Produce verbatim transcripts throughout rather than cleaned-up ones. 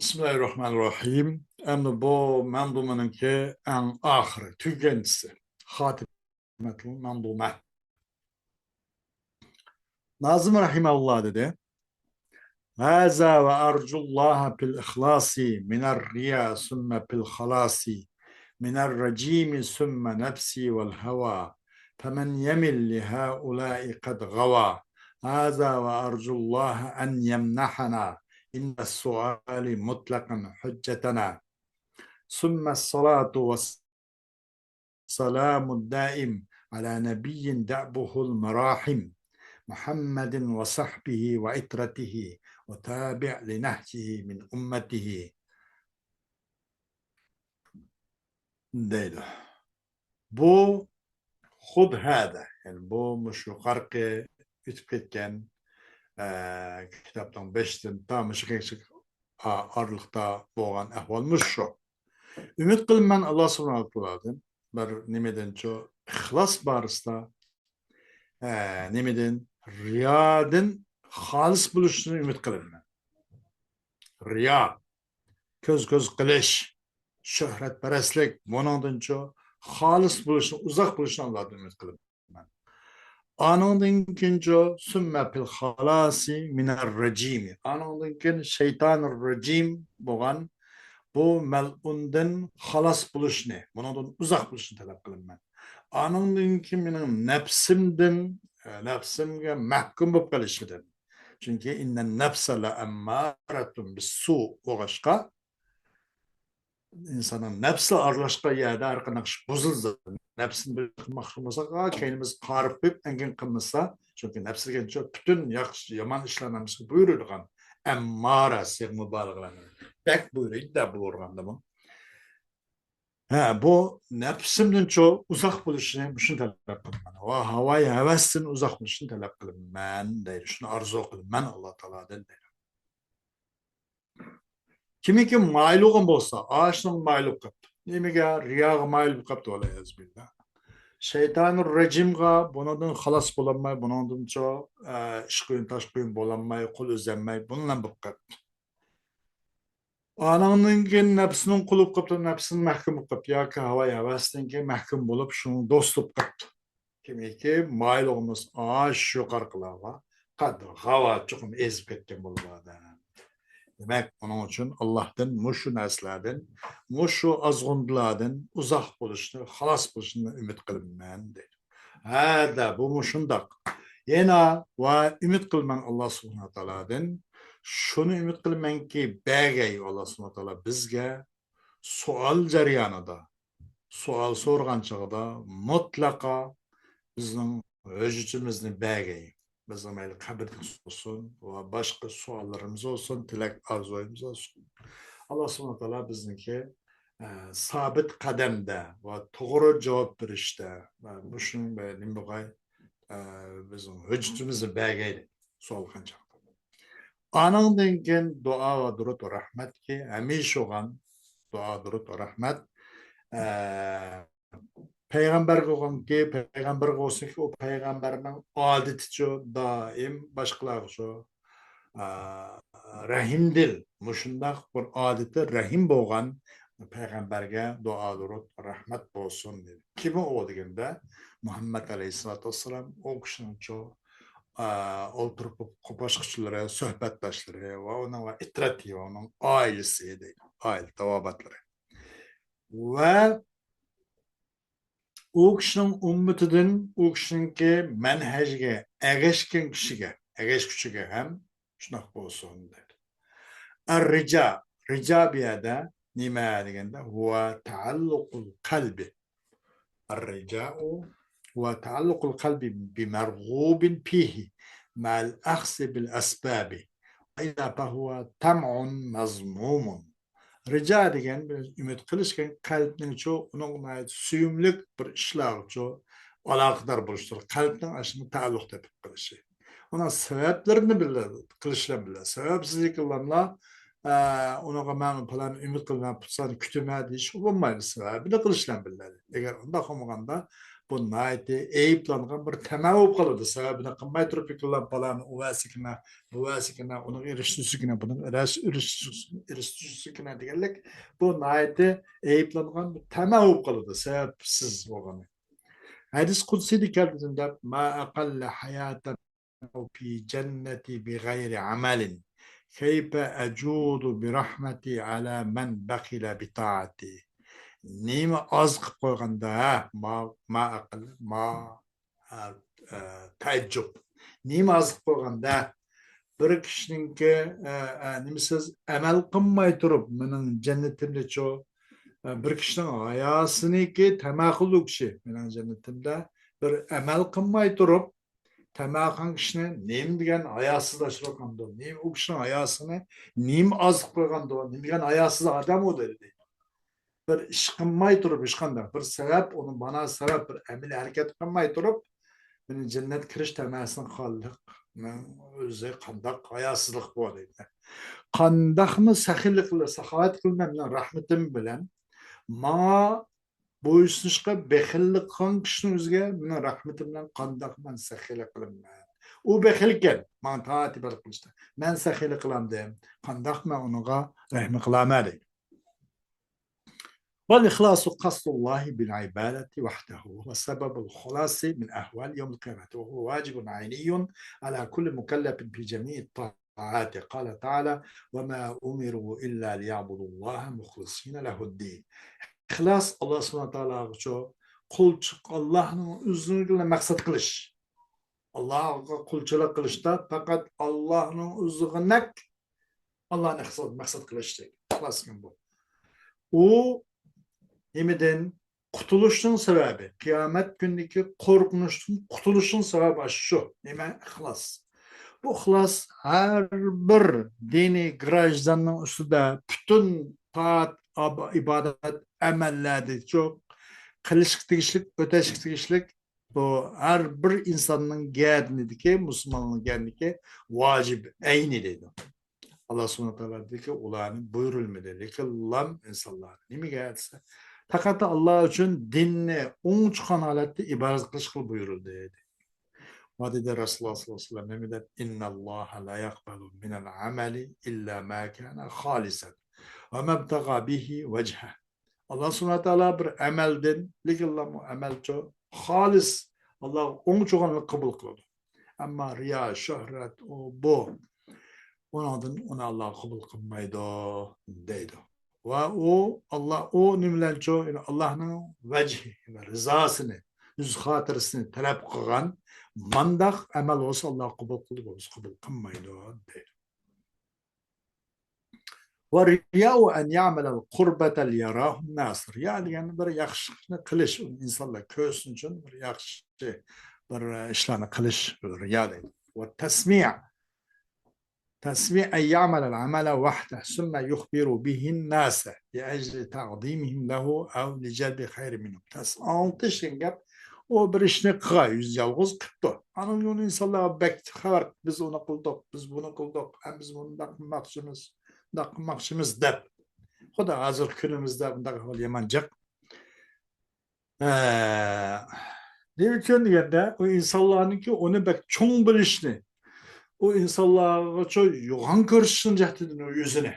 بىسمىللاھىررەھمانىررەھىم. ئەمدى بۇ مەنزۇمىنىڭكى ئەڭ ئاخىرى، تۈگەندىسى. خاتىمەتۇل مەنزۇمە. نازىم رەھىمەھۇللا دېدى: هذا وأرجو الله في الإخلاص من الرياء ثم في الخلاص من الرجيم ثم نفسي والهوى فمن يمل لهؤلاء قد غوى. هذا وأرجو الله أن يمنحنا عند السؤال مطلقا حجتنا. ثم الصلاة والسلام الدائم على نبي دأبه المراحم محمد وصحبه وعترته وتابع لنهجه من أمته. دەيدۇ. بۇ خۇد ھەدە، يەنى بۇ مۇشۇ يۇقارقى ئۆتۈپ كەتكەن، ئە، كىتابنىڭ بېشىدىن تا مۇشۇ كەچلىك ئا-، ئارىلىقتا بولغان ئەھۋال مۇشۇ. ئۈمىد قىلىمەن ئاللا سۇبھانەھۇ ۋە تائالادىن بىر نېمىدىنچۇ ئىخلاس بارىسىدا، ئە، نېمىدىن، رىيادىن خالىس بولۇشىنى ئۈمىد قىلىمەن. رىيا، كۆز-كۆز قىلىش، شۆھرەتپەرەسلىك، بۇنىڭدىنچۇ خالىس بولۇشنى، ئۇزاق بولۇشنى ئاللادىن ئۈمىد قىلىمەن. ئانىڭدىن كېيىنچۇ، ثم في الخلاص من الرجيم. ئانىڭدىن كېيىن شەيتانىر رەجىم بولغان بۇ مەلئۇندىن خالاس بولۇشنى، بۇنىڭدىن ئۇزاق بولۇشنى تەلەپ قىلىمەن. ئانىڭدىن كېيىن مېنىڭ نەپسىمدىن، ئە، نەپسىمگە مەھكۇم بولۇپ قېلىشىدىن. چۈنكى إن النفس لأمارة بالسوء بولغاچقا، ئىنساننىڭ نەپسى ئارىلاشقان يەردە ھەر قانداق ئىش بۇزۇلىدۇ. نەپسىنى بىر قىلماقچى بولساق، ئا، كەينىمىزگە قارىپ قويۇپ، ئەڭگىن قىلمىسا، چۈنكى نەپسى دېگەنچۇ پۈتۈن ياخشى، يامان ئىشلارنى ھەممىسىگە بۇيرۇيدىغان، ئەممارە، سىيغە مۇبالىغە بىلەن بەك بۇيرۇيدۇ-دە، بۇ ئورغاندىمۇ. ھە، بۇ نەپسىمدىنچۇ ئۇزاق بولۇشىنى مۇشۇنى تەلەپ قىلىمەن. ۋە ھاۋايى ھەۋەستىن ئۇزاق بولۇشىنى تەلەپ قىلىمەن دەيدۇ. شۇنى ئارزۇ قىلىمەن ئاللا تائالادىن دەيدۇ. كىمكى مايىل بولغان بولسا، ئاشۇنىڭ مايىل بولۇپ قاپتۇ. نېمىگە؟ رىياغا مايىل بولۇپ قاپتۇ، ۋەلىيەزۇبىللا. شەيتانىر رەجىمغا بۇنىڭدىن خالاس بولالماي، بۇنىڭدىنچۇ، ئە، ئىش قويۇن، تاش قويۇن بولالماي، قول ئۈزەلمەي، بۇنىڭ بىلەن بولۇپ قاپتۇ. ئانىڭدىن كېيىن نەپسىنىڭ قۇلى بولۇپ قاپتۇ، نەپسىنىڭ مەھكۇم بولۇپ قاپتۇ ياكى ھاۋايى ھەۋەستىن كېيىن مەھكۇم بولۇپ، شۇنىڭ دوستى بولۇپ قاپتۇ. كىمكى مايىل بولغان بولسا ئاشۇ يۇقىرىقىلارغا، قەد غاۋا، چوقۇم ئېزىپ كەتكەن بولىدۇ ئادەم. دېمەك، ئۇنىڭ ئۈچۈن ئاللاھتىن مۇشۇ نەرسىلەردىن، مۇشۇ ئازغۇنلاردىن ئۇزاق بولۇشنى، خالاس بولۇشنى ئۈمىد قىلىمەن دەيدۇ. ھەدە، بۇمۇ شۇنداق. يەنە ۋە ئۈمىد قىلىمەن ئاللا سۇبھانەھۇ ۋە تائالادىن. شۇنى ئۈمىد قىلىمەنكى، بەرگەي ئاللا سۇبھانەھۇ ۋە تائالا بىزگە سوئال جەريانىدا، سوئال سورىغان چېغىدا مۇتلەقا بىزنىڭ ھۆججىتىمىزنى بەرگەي. بىزنىڭ مەيلى قەبرىدىكى بولسۇن ۋە باشقا سوئاللىرىمىز بولسۇن، تىلەك ئارزۇيىمىز بولسۇن. ئاللا سۇبھانەھۇ ۋە تائالا بىزنىڭكى، ئە، سابىت قەدەمدە ۋە توغرا جاۋاب بېرىشتە ۋە مۇشۇنىڭ بىلەن نېمە بولغاي، ئە، بىزنىڭ ھۆججىتىمىزنى بەرگەي دەپ سوئال قىلغان چاغدا. ئانىڭدىن كېيىن دۇئا ۋە دۇرۇت ۋە رەھمەتكى ھەمىشە بولغان دۇئا، دۇرۇت ۋە رەھمەت، ئە، پەيغەمبەرگە بولغانكى، پەيغەمبەرگە بولسۇنكى، ئۇ پەيغەمبەرنىڭ ئادىتىچۇ دائىم باشقىلارغىچۇ، ئا، رەھىمدىل، مۇشۇنداق بىر ئادىتى رەھىم بولغان پەيغەمبەرگە دۇئا، دۇرۇت، رەھمەت بولسۇن دېدى. كىم ئۇ دېگەندە، مۇھەممەد ئەلەيھىسسالاتۇ ۋەسسالام، ئۇ كىشىنىڭچۇ، ئا، ئولتۇرۇپ قوپاشقۇچىلىرى، سۆھبەتداشلىرى ۋە ئۇنىڭ ۋە ئىترەتى ۋە ئۇنىڭ ئائىلىسى دەيدۇ، ئائىلە تاۋابىئاتلىرى. ۋە ئۇ كىشىنىڭ ئۈممىتىدىن، ئۇ كىشىنىڭكى مەنھەجىگە ئەگەشكەن كىشىگە، ئەگەشكۈچىگە ھەم شۇنداق بولسۇن دېدى. ئەر رىجا، رىجا بۇ يەردە نېمە دېگەندە، ھۇۋا تەئەللۇقۇل قەلبى. ئەر رىجائۇ ھۇۋا تەئەللۇقۇل قەلبى بىمەرغۇبىن فىھى مەئەل ئەخزى بىل ئەسبابى. ۋە ئىللا فەھۇۋا تەمئۇن مەزمۇمۇن. رىجا دېگەن بىر ئۈمىد قىلىش دېگەن قەلبنىڭچۇ، ئۇنىڭ ناھايىتى سۆيۈملۈك بىر ئىشلارغىچۇ ئالاقىدار بولۇشتۇر. قەلبنىڭ ئاشۇنىڭ تەئەللۇق تېپىپ قېلىشى. ئۇنىڭ سەۋەبلىرىنى بىللە قىلىش بىلەن بىللە. سەۋەبسىزلىكلارلا، ئە، ئۇنىڭغا مەن پالان ئۈمىد قىلىمەن، پۇتسان كۈتىمەن دېيىش بولمايدۇ. سەۋەبىنى قىلىش بىلەن بىللە. ئەگەر ئۇنداق بولمىغاندا، بۇ ناھايىتى ئەيىبلەنگەن بىر تەمە بولۇپ قالىدۇ. سەۋەبىنى قىلماي تۇرۇپ، پالان ئۇ ۋەسىكىنە، بۇ ۋەسىكىنە، ئۇنىڭ ئېرىشتۈرسىكىنە، بۇنىڭ ئېرىشتۈرسىكىنە دېگەنلىك، بۇ ناھايىتى ئەيىبلەنگەن بىر تەمە بولۇپ قالىدۇ، سەۋەبسىز بولغىنى. ھەدىس قۇدسىيدا كەلگەن دەپ، ما ئەقەللە ھاياتەن في جنة بغير عمل، كيف أجود برحمتي على من بخل بطاعتي. نېمە ئاز قىلىپ قويغاندا، ھە؟ ما، ما ئەقەل، ما، ئە، ئە، تەئەججۇب. نېمە ئاز قىلىپ قويغاندا، بىر كىشىنىڭكى، ئە، ئە، نېمىسىز ئەمەل قىلماي تۇرۇپ، مېنىڭ جەننىتىمدىچۇ، ئە، بىر كىشىنىڭ ھاياسىنىكى تەمە قىلىدۇ كىشى، مېنىڭ جەننىتىمدە بىر ئەمەل قىلماي تۇرۇپ، تەمە قىلغان كىشىنى نېمە دېگەن ھاياسىز ئاشۇرۇۋاتقاندۇ؟ نېمە ئۇ كىشىنىڭ ھاياسىنى نېمە ئاز قىلىپ قويغاندۇ؟ نېمە دېگەن ھاياسىز ئادەم ئۇ دېدى. بىر ئىش قىلماي تۇرۇپ، ھېچقانداق بىر سەۋەب، ئۇنىڭ مانا سەۋەب، بىر ئەمەلىي ھەرىكەت قىلماي تۇرۇپ، مېنىڭ جەننەتكە كىرىش تەمەسىنى قىلغانلىقنىڭ ئۆزى قانداق ھاياسىزلىق بۇ دەيدۇ. قانداقمۇ سەخىيلىق قىلىپ، ساخاۋەت قىلىمەن مېنىڭ رەھمىتىم بىلەن، ماڭا بويسۇنۇشقا بېخىللىق قىلغان كىشىنىڭ ئۆزىگە مېنىڭ رەھمىتىم بىلەن قانداق مەن سەخىيلىق قىلىمەن؟ ئۇ بېخىلكەن، ماڭا تائەت ئىبادەت قىلىشتا. مەن سەخىيلىق قىلامدىم، قانداق مەن ئۇنىڭغا رەھمى قىلامەن دەيدۇ. والإخلاص قصد الله بالعبادة وحده، وهو سبب الخلاص من أهوال يوم القيامة، وهو واجب عيني على كل مكلف في جميع الطاعات. قال تعالى: وما أمروا إلا ليعبدوا الله مخلصين له الدين. ئىخلاس، ئاللا سۇبھانەھۇ ۋە تائالاغىچۇ قۇلچىلىق، ئاللانىڭ ئۆزىنىلا مەقسەت قىلىش. ئاللاغا قۇلچىلىق قىلىشتا پەقەت ئاللانىڭ ئۆزىگىنەك ئاللانى مەقسەت قىلىشتەك. ئىخلاس دېگەن بۇ. ئۇ نېمىدىن؟ قۇتۇلۇشنىڭ سەۋەبى، قىيامەت كۈنىدىكى قورقۇنچتىن قۇتۇلۇشنىڭ سەۋەبى ئاشۇ شۇ. نېمە؟ ئىخلاس. بۇ ئىخلاس ھەر بىر دىنىي گراژداننىڭ ئۈستىدە پۈتۈن تائەت، ئاب-، ئىبادەت، ئەمەللەردىچۇ قىلىشقا تېگىشلىك، ئۆتەشكە تېگىشلىك، بۇ ھەر بىر ئىنساننىڭ گەدىنىدىكى، مۇسۇلماننىڭ گەدىنىدىكى ۋاجىب ئەينى دەيدۇ. ئاللا سۇبھانەھۇ ۋە تائالا دېدىكى، ئۇلارنى بۇيرۇلمىدى، لېكىنلا ئىنسانلار. نېمىگە دېسە، پەقەت ئاللا ئۈچۈن دىننى ئوڭ چىققان ھالەتتە ئىبادەت قىلىشقا بۇيرۇلدى، دېدى. ۋە دېدى رەسۇلۇللا ساللاللاھۇ ئەلەيھى ۋەسەللەم، نېمە دەپ؟ إن الله لا يقبل من العمل إلا ما كان خالصا وما ابتغى به وجهه. ئاللا سۇبھانەھۇ ۋە تائالا بىر ئەمەلدىن، لېكىنلا ئۇ ئەمەلچۇ خالىس، ئاللاغا ئوڭچۇغانلىقى قوبۇل قىلىدۇ. ئەمما رىيا، شۆھرەت، ئۇ، بۇ، ئۇنىڭدىن ئۇنى ئاللا قوبۇل قىلمايدۇ، دەيدۇ. ۋە ئۇ، ئاللا، ئۇ نېمە بىلەنچۇ؟ يەنى ئاللانىڭ ۋەجھى، يەنى رىزاسىنى، يۈز خاتىرىسىنى تەلەپ قىلغان مانداق ئەمەل بولسا ئاللا قوبۇل قىلىدۇ، بولمىسا قوبۇل قىلمايدۇ، دەيدۇ. والرياء أن يعمل القربة ليراه الناس. رىيا دېگەن بىر ياخشىلىقنى قىلىش، ئۇنى ئىنسانلار كۆرسۇن ئۈچۈن بىر ياخشى بىر ئىشلارنى قىلىش، رىيا دەيدۇ. والتسميع، تسميع أن يعمل العمل وحده ثم يخبر به الناس لأجل تعظيمهم له أو لجلب خير منهم. تەس-، ئاڭلىتىش دېگەن گەپ، ئۇ بىر ئىشنى قىلغان، ئۆزى يالغۇز قىپتۇ. ئانىڭ يولى ئىنسانلارغا بەك خەۋەر، بىز ئۇنى قىلدۇق، بىز بۇنى قىلدۇق، ھەم بىز مۇنداق قىلماقچىمىز، مۇنداق قىلماقچىمىز دەپ. خۇدا ھازىرقى كۈنىمىزدە بۇنداق ئەھۋال يامان جىق. ئە، نېمە ئۈچۈن دېگەندە، ئۇ ئىنسانلارنىڭكى ئۇنى بەك چوڭ بىلىشنى، ئۇ ئىنسانلارغىچۇ يوغان كۆرسىتىشنىڭ جەھىتىدىن ئۇ ئۆزىنى.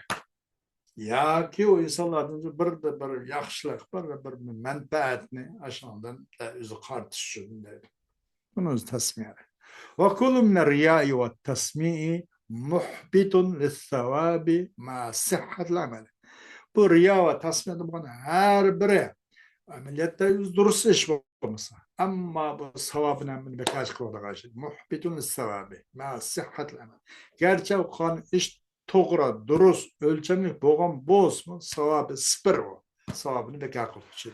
ياكى ئۇ ئىنسانلاردىن بىر، بىر ياخشىلىق، بىر، بىر مەنپەئەتنى ئاشۇنىڭدىن ئۆزى قارىتىش ئۈچۈن دەيدۇ. بۇنى ئۆزى تەسمىيە. وكل من الرياء والتسميع محبط للثواب مع صحة العمل. بۇ رىيا ۋە تەسمىيە بولغان ھەر بىرى ئەمەلىيەتتە ئۆزى دۇرۇس ئىش بولمىسا، ئەمما بۇ ساۋابىنى ھەممىنى بىكار قىلىدىغان ئىش. محبط للثواب مع صحة العمل. گەرچە ئۇ قىلغان ئىش توغرا، دۇرۇس، ئۆلچەملىك بولغان بولسىمۇ، ساۋابى سىپىر ئۇ. ساۋابىنى بىكار قىلغۇچى.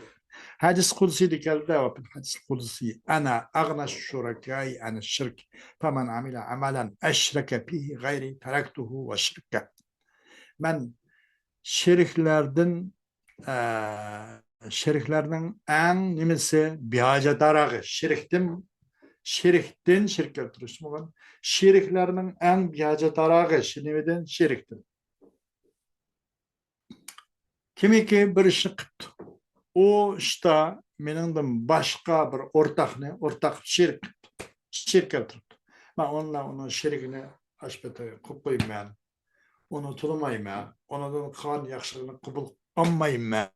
ھەدىس قۇدسىيدا كەلدى، وفي الحديث القدسي: أنا أغنى الشركاء عن الشرك، فمن عمل عملا أشرك فيه غيري تركته وشركه. مەن شېرىكلەردىن، ئە، شېرىكلەرنىڭ ئەڭ نېمىسى بىھاجەتداراغى، شېرىكتىن، شېرىكتىن، شېرىك كەلتۈرۈش بولغان، شېرىكلەرنىڭ ئەڭ بىھاجەتداراغى، شى-، نېمىدىن؟ شېرىكتىن. كىمكى بىر ئىشنى قىپتۇ، ئۇ ئىشتا مېنىڭدىن باشقا بىر ئورتاقنى، ئورتاق شېرىك، شېرىك كەلتۈرۈپتۇ. مەن ئۇنىڭ، ئۇنىڭ شېرىكىنى ئاشپەتە قويۇپ قويىمەن، ئۇنى تونۇمايمەن، ئۇنىڭدىن قىلغان ياخشىلىقىنى قوبۇل قىلالمايمەن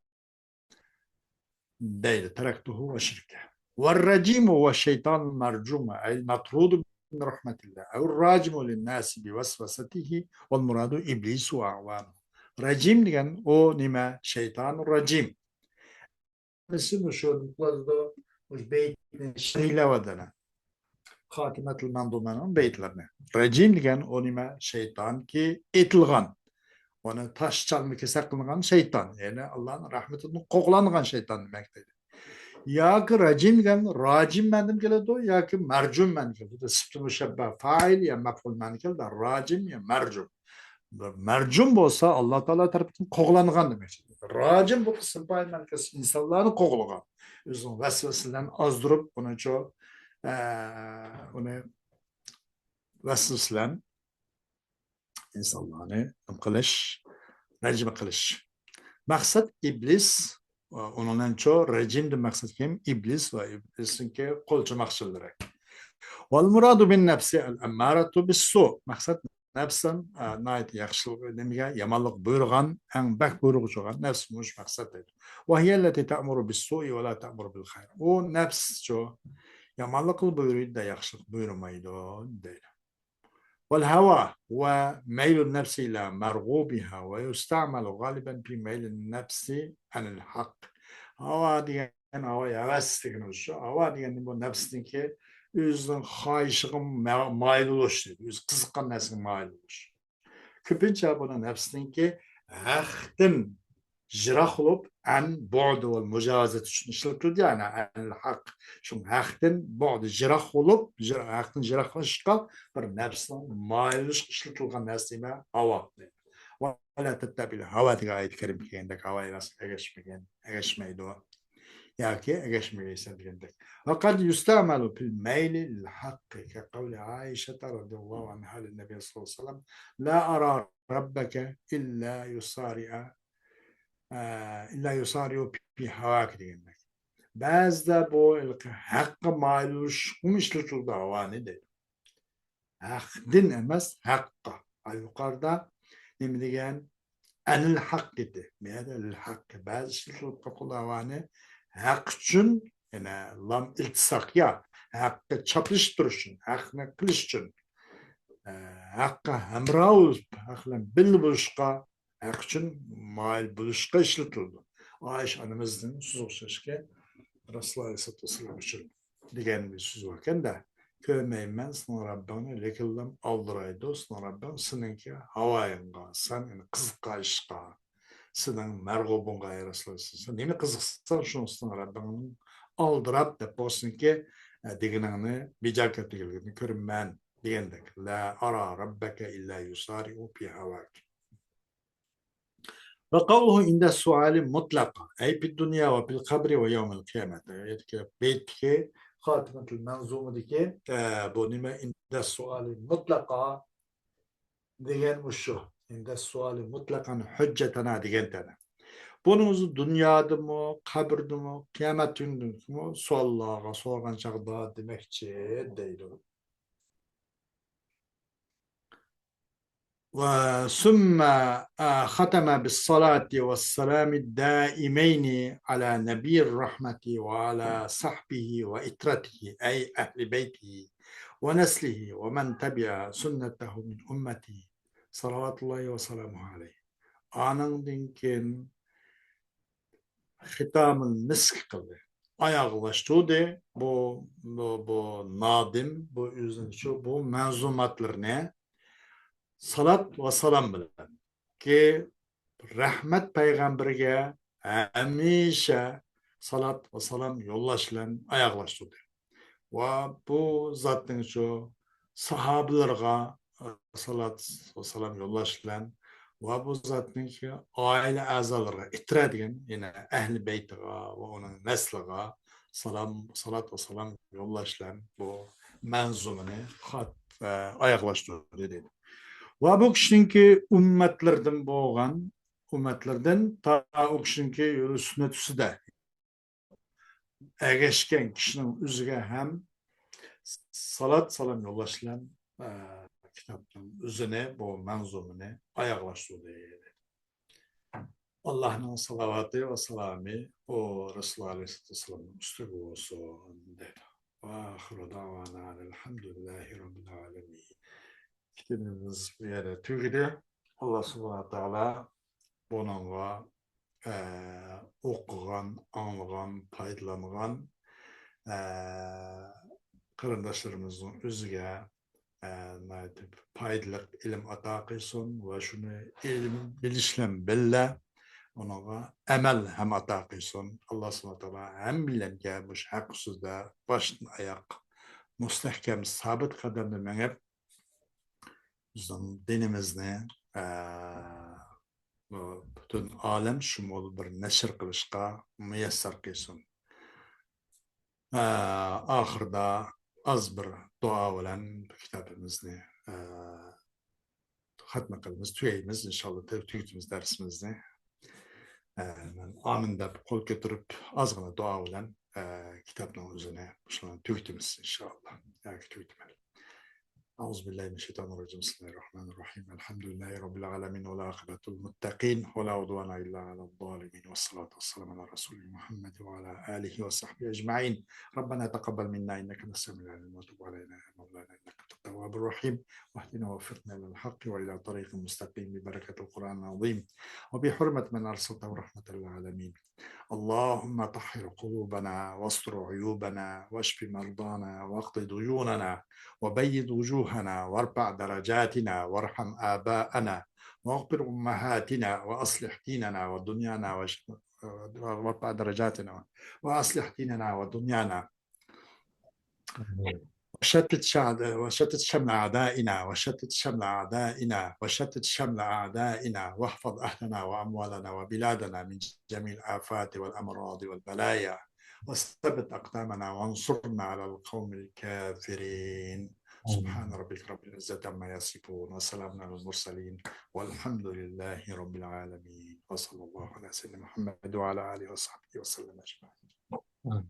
دەيدۇ. تركته وشركه. والرجيم هو الشيطان المرجوم، أي المطرود من رحمة الله، أو الراجم للناس بوسوسته، والمراد إبليس وأعوانه. رەجىم دېگەن ئۇ نېمە؟ شەيتان رەجىم. مۇشۇ نۇقتىدا مۇشۇ بەيتنى شەرھلەۋاتىدۇ. خاتىمەتۇل مەنزۇمەنىڭ بەيتلىرىنى. رەجىم دېگەن ئۇ نېمە؟ شەيتانكى ئېتىلغان. ئۇنى تاش چالما كېسەك قىلىنغان شەيتان. يەنى ئاللانىڭ رەھمىتىدىن قوغلانغان شەيتان دېمەك دەيدۇ. ياكى رەجىم دېگەن راجىم مەنىدىن كېلىدۇ، ياكى مەرجۇم مەنىدىن كېلىدۇ. سۈپتى مۇشەببە فائىل يا مەپئۇل مەنىدىن كېلىدۇ. راجىم يا مەرجۇم. مەرجۇم بولسا ئاللا تائالا تەرىپىدىن قوغلانغان دېمەكچى. راجىم بولسا سىپايى مەنكىس ئىنسانلارنى قوغلىغان. ئۆزىنىڭ ۋەسۋەسىلەرنى ئازدۇرۇپ، ئۇنىچۇ، ئە، ئۇنى ۋەسۋەسىلەن ئىنسانلارنى نېمە قىلىش، رەجىم قىلىش. مەقسەت ئىبلىس، ئۇنىڭدىنچۇ رەجىمدىن مەقسەت كىم؟ ئىبلىس ۋە ئىبلىسنىڭكى قولچىماقچىلىرى. والمراد بالنفس الأمارة بالسوء. مەقسەت نەپسىڭ، ئە، ناھايىتى ياخشىلىق، نېمىگە، يامانلىق بۇيرۇغان، ئەڭ بەك بۇيرۇغۇچى بولغان نەپس مۇشۇ مەقسەت دەيدۇ. وهي التي تأمر بالسوء ولا تأمر بالخير. ئۇ نەپسچۇ يامانلىقلا بۇيرۇيدۇ-دە، ياخشىلىق بۇيرۇمايدۇ دەيدۇ. والهوى هو ميل النفس إلى مرغوبها ويستعمل غالبا في ميل النفس عن الحق. ھاۋا دېگەن، ھاۋا ھەۋەس دېگىنىمىز شۇ. ھاۋا دېگەن بۇ نەپسنىڭكى ئۆزىنىڭ خاھىشىغا ما-، مايىل بولۇش دەيدۇ. ئۆزى قىزىققان نەرسىگە مايىل بولۇش. كۆپىنچە بۇنى نەپسنىڭكى ھەقتىن يىراق بولۇپ، عن بعد والمجاوزة ئۈچۈن ئىشلىتىلدى، يەنى عن الحق. شۇ ھەقتىن بعد، يىراق بولۇپ، يىر-، ھەقتىن يىراقلىشىشقا بىر نەپسنىڭ مايىل بولۇشقا ئىشلىتىلگەن نەرسە نېمە؟ ھاۋا. ولا تتبع الهوى دېگەن ئايەت كەرىم كەلگەندەك، ھاۋا ھەۋەسكە ئەگەشمىگىن، ئەگەشمەيدۇ. ياكى ئەگەشمىگەيسەن دېگەندەك. وقد يستعمل في الميل للحق كقول عائشة رضي الله عنها للنبي صلى الله عليه وسلم: لا أرى ربك إلا يسارع، ئە، إلا يسارع في هواك دېگەندەك. بەزىدە بۇ ھەققە مايىل بولۇشقىمۇ ئىشلىتىلىدۇ ھاۋانى دەيدۇ. ھەقتىن ئەمەس، ھەققە. ھە، يۇقىرىدا نېمە دېگەن؟ ئەنىل ھەق دېدى. مەيەدە لىل ھەق. بەزى ئىشلىتىلىپ قالغان ھاۋانى ھەق ئۈچۈن، يەنى لام ئىلتىساق يا، ھەققە چاپلىشىپ تۇرۇش ئۈچۈن، ھەقنى قىلىش ئۈچۈن، ئە، ھەققە ھەمراھ بولۇپ، ھەق بىلەن بىللە بولۇشقا، ھەق ئۈچۈن مايىل بولۇشقا ئىشلىتىلىدۇ. ئائىشە ئانىمىزنىڭ سۆزىگە ئوخشاشكەن، رەسۇلۇللاھ ئەلەيھىسسالاتۇ ۋەسسالام ئۈچۈن دېگەن بىر سۆز باركەن-دە، كۆرمەيمەن سېنىڭ رەببىڭنى، لېكىنلا ئالدىرايدۇ سېنىڭ رەببىڭ سېنىڭكى ھاۋايىڭغا، سەن، يەنى قىزىققان ئىشقا، سېنىڭ مەرغۇبۇڭغا، ئەي رەسۇلۇللاھ، سەن نېمە قىزىقساڭ، شۇنىڭ ئۈستىدە رەببىڭنىڭ ئالدىراپ دەپ بولسۇنكى، ئە، دېگىنىڭنى بىجا كەلتۈرگەنلىكىنى كۆرىمەن دېگەندەك. لا أرى ربك إلا يسارع في هواك. وقوله عند السؤال مطلقا، أي في الدنيا وفي القبر ويوم القيامة. بەيتتىكى خاتىمەتۇل مەنزۇمىدىكى، ئە، بۇ نېمە؟ عند السؤال مطلقا دېگەن مۇشۇ. عند السؤال مطلقا حجتنا دېگەن تەنە. بۇنىڭ ئۆزى دۇنيادىمۇ، قەبرىدىمۇ، قىيامەت كۈنىدىمۇ سوئاللارغا سورىغان چاغدا دېمەكچى دەيدۇ. ثم ختم بالصلاة والسلام الدائمين على نبي الرحمة وعلى صحبه وعترته، أي أهل بيته ونسله ومن تبع سنته من أمته، صلوات الله وسلامه عليه. ئانىڭدىن كېيىن خىتامۇل مىسك قىلدى. ئاياغلاشتۇردى. بۇ، بۇ، بۇ نادىم، بۇ ئۆزىنىڭ شۇ، بۇ مەنزۇماتلىرىنى سالات ۋە سالام بىلەن كى رەھمەت پەيغەمبىرىگە ھەمىشە سالات ۋە سالام يوللاش بىلەن ئاياغلاشتۇردى. ۋە بۇ زاتنىڭ شۇ ساھابىلىرىغا سالات ۋە سالام يوللاش بىلەن ۋە بۇ زاتنىڭ ئائىلە ئەزالىرىغا، ئىترە دېگەن، يەنى ئەھلى بەيتىغا ۋە ئۇنىڭ نەسلىغا سالام، سالات ۋە سالام يوللاش بىلەن بۇ مەنزۇمىنى خات-، ئە، ئاياغلاشتۇردى دېدى. ۋە بۇ كىشىنىڭكى ئۈممەتلىرىدىن بولغان، ئۈممەتلىرىدىن تا ئۇ كىشىنىڭكى يولى سۈننەت ئۈستىدە ئەگەشكەن كىشىنىڭ ئۆزىگە ھەم سالات سالام يوللاش بىلەن، ئە، كىتابنىڭ ئۆزىنى، بۇ مەنزۇمىنى ئاياغلاشتۇردى. ئاللاھنىڭ سالاۋاتى ۋە سالامى ئۇ رەسۇلى ئەلەيھىسسالاتۇ ۋەسسالامنىڭ ئۈستىگە بولسۇن، دەيدۇ. ۋە ئاخىرۇ دەۋانا ئەلھەمدۇلىللاھى رەببىل ئالەمىن. كىتابىمىز بۇ يەردە تۈگىدى. ئاللا سۇبھانەھۇ ۋە تائالا بۇنىڭغا، ئە، ئوقۇغان، ئاڭلىغان، پايدىلانغان، ئە، قېرىنداشلىرىمىزنىڭ ئۆزىگە، ئە، ناھايىتى پايدىلىق ئىلىم ئاتا قىلسۇن ۋە شۇنى ئىلىم بىلىش بىلەن بىللە ئۇنىڭغا ئەمەل ھەم ئاتا قىلسۇن. ئاللا سۇبھانەھۇ ۋە تائالا ھەممىلەرگە مۇشۇ ھەق ئۈستىدە باشتىن ئاياق مۇستەھكەم، سابىت قەدەمدە مېڭىپ، بىزنىڭ دىنىمىزنى، ئە، بۇ پۈتۈن ئالەم شۇمۇل بىر نەشر قىلىشقا مۇيەسسەر قىلسۇن. ئە، ئاخىرىدا ئاز بىر دۇئا بىلەن بۇ كىتابىمىزنى، ئە، خەتمە قىلىمىز، تۈگەيمىز، ئىنشاللا، تۈ-، تۈگىتىمىز دەرسىمىزنى. ئە، مەن ئامىن دەپ قول كۆتۈرۈپ، ئازغىنە دۇئا بىلەن، ئە، كىتابنىڭ ئۆزىنى شۇنى تۈگىتىمىز، ئىنشاللا. ياكى تۈگىتىمەن. أعوذ بالله من الشيطان الرجيم. بسم الله الرحمن الرحيم. الحمد لله رب العالمين، والعاقبة للمتقين، ولا عدوان إلا على الظالمين، والصلاة والسلام على رسول محمد وعلى آله وصحبه أجمعين. ربنا تقبل منا إنك أنت السميع العليم، وتب علينا يا مولانا إنك أنت التواب الرحيم، واهدنا ووفقنا إلى الحق وإلى طريق مستقيم ببركة القرآن العظيم، وبحرمة من أرسلته رحمة للعالمين. اللهم طهر قلوبنا واستر عيوبنا واشف مرضانا واقض ديوننا وبيض وجوهنا وارفع درجاتنا وارحم آباءنا واغفر أمهاتنا وأصلح ديننا ودنيانا وش-، وارفع درجاتنا وأصلح ديننا ودنيانا. وشتت شعب-، وشتت شمل أعدائنا، وشتت شمل أعدائنا، وشتت شمل أعدائنا، واحفظ أهلنا وأموالنا وبلادنا من جميع الآفات والأمراض والبلايا، وثبت أقدامنا وانصرنا على القوم الكافرين. سبحان ربك رب العزة عما يصفون، وسلام على المرسلين، والحمد لله رب العالمين، وصلى الله على سيدنا محمد وعلى آله وصحبه وسلم أجمعين.